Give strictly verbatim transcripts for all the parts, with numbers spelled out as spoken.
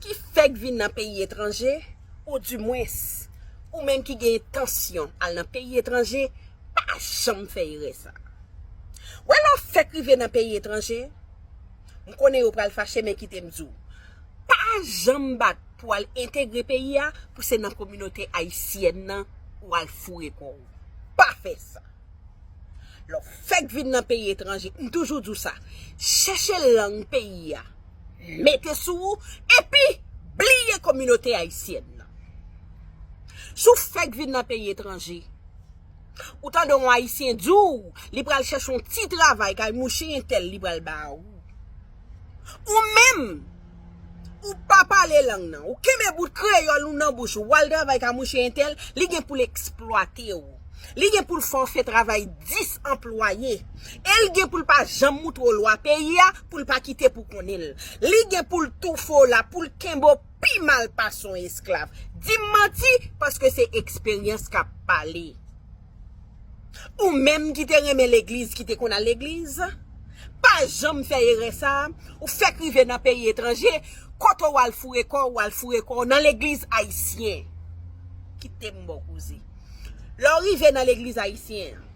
Ki fèk vin nan peyi etranje, oudimwens, ou menm ki gen entansyon al nan peyi etranje, pa janm fè erè sa. Wè, lè w fèk rive nan peyi etranje, m konnen yo pral fache, men kite m di w, pa janm bat pou al entegre peyi a, pou se nan kominote ayisyèn nan ou al foure kò w. Pa fè sa. Lè w fèk vin nan peyi etranje, m toujou di w sa, chèche lang peyi a, mete sou ou, epi bliye kominote ayisyèn nan. Si w fèk vin nan peyi etranje, ou tande yon Ayisyen di w li pral chèche yon ti travay kay mouche entèl li pral ba ou. Ou menm, ou pa pale lang nan, ou kenbe bout kreyòl ou nan bouch ou, w al travay kay mouche entèl, li gen pou l eksplwate w. Li gen pou l fè w fè travay dis anplwaye. E l gen pou l pa janm moutre w lwa peyi a, pou l pa kite pou konnen l. Li gen pou l toufe w la, pou l kenbe w pi mal pase yon esklav. Di m manti, paske se eksperyans k ap pale. Ou menm ki te renmen legliz, ki te konn al legliz, pa janm fè erè sa a. Ou fèk rive nan peyi etranje, kote w al foure kò w, w al foure kò w nan legliz ayisyen. Kite m ba w koze. Lè w rive nan legliz ayisyen an,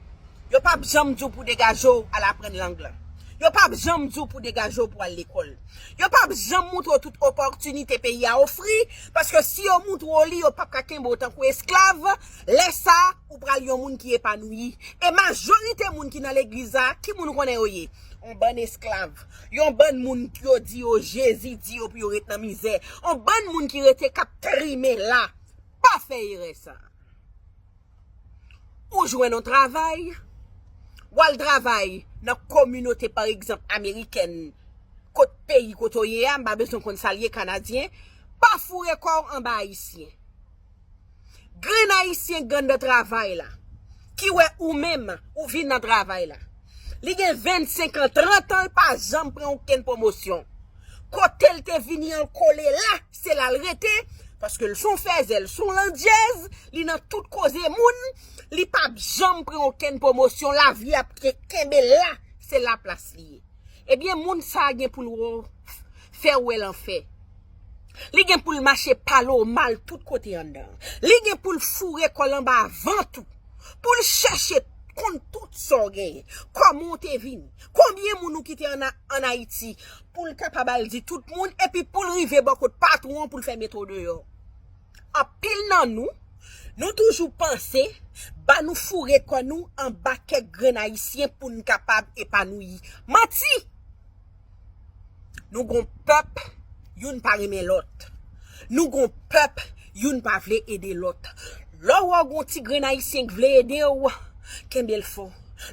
yo p ap janm di w pou degaje w al aprann lang lan. Yo p ap janm di w pou degaje w pou al lekòl. Yo p ap janm moutre w tout opòtinite peyi a ofri, paske si yo moutre w li, yo p ap ka kenbe w tankou esklav. Lè sa a, ou pral yon moun ki epanouyi. E majorite moun ki nan legliz la, ki moun ou konnen yo ye? Yon bann esklav. Yon bann moun ki yo di yo Jezi di yo pou yo ret nan mizè. Yon bann moun ki rete k ap trimen la. Pa fè erè sa. Ou jwenn yon travay, w al travay nan kominote, pa egzanp, amerikèn, kot peyi kote w ye a, m pa bezwen konn sa l ye, kanadyen, pa foure kò w anba ayisyen. Grenn ayisyen k anndan travay la, ki wè ou menm, ou vin nan travay la. Li gen vennsenk an, trant an, l pa janm pran okenn pwomosyon. Kote l te vini an, l kole la, se la l rete, paske l se yon fèzè, l se yon landjèz, li nan tout koze moun, li p ap janm pran okenn pwomosyon, lavi ap ke-, kenbe l la, se la plas li ye. Ebyen, moun sa a gen pou l wè w, fè w wè lanfè. Li gen pou l mache pale w mal tout kote anndan. Li gen pou l foure kò l anba vant ou. Pou l chèche konn tout sa w genyen. Kòman w te vini? Konbyen moun ou kite ann A-, ann Ayiti? Pou l kapab al di tout moun, epi pou l rive bò kot patwon an pou l fè mete w deyò. Anpil nan nou, nou toujou panse ba nou foure kò nou anba kèk grenn ayisyen pou n kapab epanouyi. Manti! Nou gon pèp, youn pa renmen lòt. Nou gon pèp, youn pa vle ede lòt. Lè w wè w gon ti grenn ayisyen k vle ede w, kenbe l fò.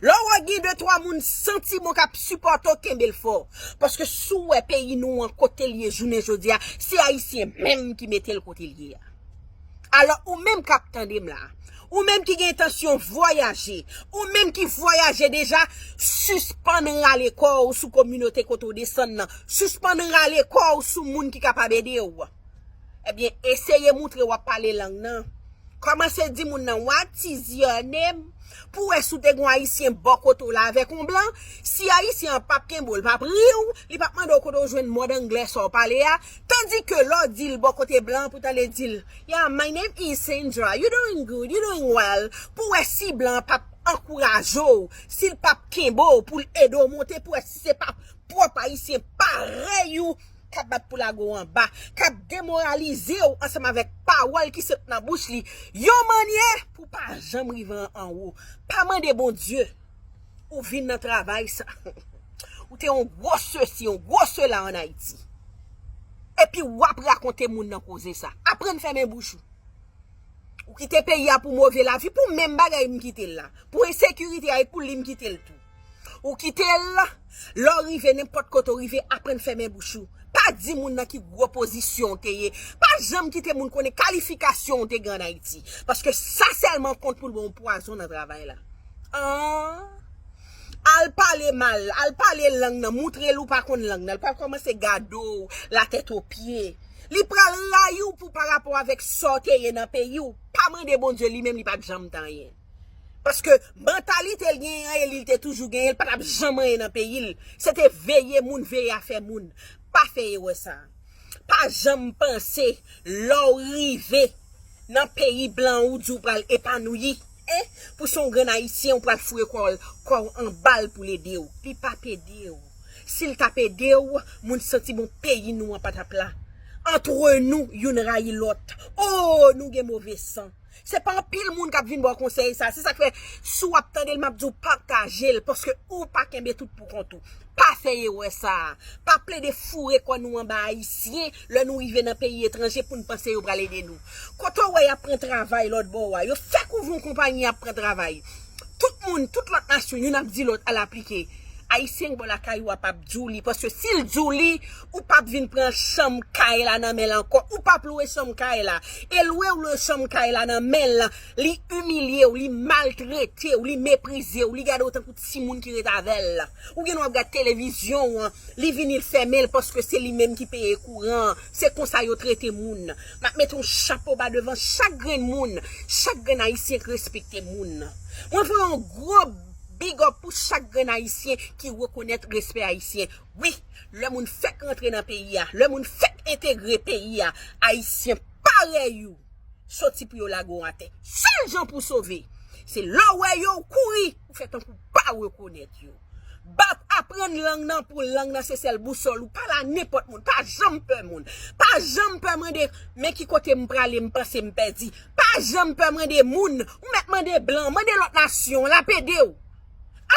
Lè w wè gen de twa moun santi bon k ap sipòte w, kenbe l fò. Paske si w wè peyi nou an kote l ye jounen jodi a, se ayisyen menm ki mete l kote l ye a. Alò, ou menm k ap tande m la, ou menm ki gen entansyon vwayaje, ou menm ki vwayaje deja, sispann rale kò w sou kominote kote w desann nan, sispann rale kò w sou moun ki kapab ede w. Ebyen, eseye moutre w ap pale lang nan. Kòmanse di moun nan, "What is your name?" Pou w wè si w te gen yon ayisyen bò kote w la avèk yon blan. Si ayisyen an p ap kenbe w, li p ap ri w, li p ap mande w kote w jwenn mòd anglè sa w pale a. Tandike lè w di l bò kote blan an, pou w tande di l, "Yeah, my name is Sandra. You doing good, you doing well." Pou w wè si blan an p ap ankouraje w, si l p ap kenbe w pou l ede w monte, pou w wè si se pa pwòp ayisyen parèy ou k ap bat pou lage w anba, k ap demoralize w ansanm avèk pawòl ki sot nan bouch li, yon mannyè pou w pa janm rive an, anwo. Pa mande Bondye ou vin nan travay sa. Ou te yon gwo sesi, yon gwo sela ann Ayiti. Epi w ap rakonte moun nan koze sa. Aprann fèmen bouch ou. Ou kite peyi a pou move lavi, pou menm bagay m kite l la. Pou ensekirite a, e pou li m kite l tou. Ou kite l, lè w rive nenpòt kote w rive, aprann fèmen bouch ou. Pa di moun nan ki gwo pozisyon w te ye. Pa janm kite moun konnen kalifikasyon w te gen ann Ayiti. Paske sa sèlman kont pou l ba w pwazon nan travay la. Ah. Al pale mal, al pale lang nan, moutre l ou pa konn lang nan. L pral kòmanse gade w, latèt o pye. Li pral rayi w pou parapò avèk sa w te ye nan peyi w. Pa mande Bondye, li menm li pa t janm t anyen. Paske mantalite l genyen an, e li te toujou genyen, l pa t ap janm anyen nan peyi l. Se te veye moun, veye afè moun. Pa fè erè sa. Pa Janm panse lè w rive nan peyi blan ou di w pral epanouyi, en, pou se yon grenn ayisyen ou pral foure kò w anba l pou l ede w. Li p ap ede w. Si l t ap ede w, moun santi bon peyi nou an pa t ap la. Antre nou, youn rayi lòt. Oh, nou gen move san. Se pa anpil moun k ap vin ba w konsèy sa. Se sa k fè, si w ap tande l, m ap di w pataje l, paske ou pa kenbe tout pou kont ou. Pa fè erè sa a. Pa plede foure kò nou anba ayisyen lè nou rive nan peyi etranje pou n panse yo pral ede nou. Kote w wè y ap pran travay lòt bò a? Yo fèk ouvri yon konpayi y ap pran travay. Tout moun, tout lòt nasyon, youn ap di lòt al aplike. Ayisyen k bò lakay ou a p ap di w li, paske si l di w li, ou p ap vin pran chanm kay la nan men l ankò. Ou p ap lwe chanm kay la. E lwe w lwe chanm kay la nan men l, li imilye w, li maltrete w, li meprize w, li gade w tankou timoun ki ret avè l. Ou gen dwa ap gad televizyon w an, li vini l fèmen l paske se li menm ki peye kouran an. Se konsa yo trete moun. M ap mete yon chapo ba devan chak grenn moun, chak grenn ayisyen k respekte moun. Mwen voye yon gwo big up pou chak grenn ayisyen ki rekonèt respè ayisyen. Wi, lè moun fèk rantre nan peyi a, lè moun fèk entegre peyi a, ayisyen parèy ou soti pou yo lage w atè. Sèl jan pou w sove, se lè w wè yo, w kouri, ou fè tankou w pa rekonèt yo. Bat, aprann lang nan pou lang nan se sèl bousòl ou. Pale a nenpòt moun. Pa janm pè moun. Pa janm pè mande, men ki kote m prale, m panse m pèdi. Pa janm pè mande moun. Ou mèt mande blan, mande lòt nasyon, l ap ede w.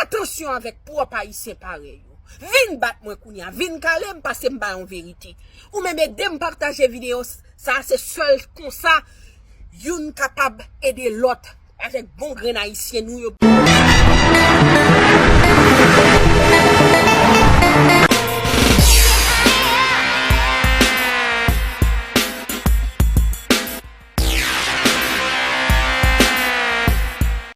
Atansyon avèk pwòp ayisyen parèy ou. Vin bat mwen kounye a, vin kale m, pase m ba yon verite. Ou menm ede m pataje videyo sa, se sèl konsa youn kapab ede lòt avèk bon grenn ayisyen nou yo.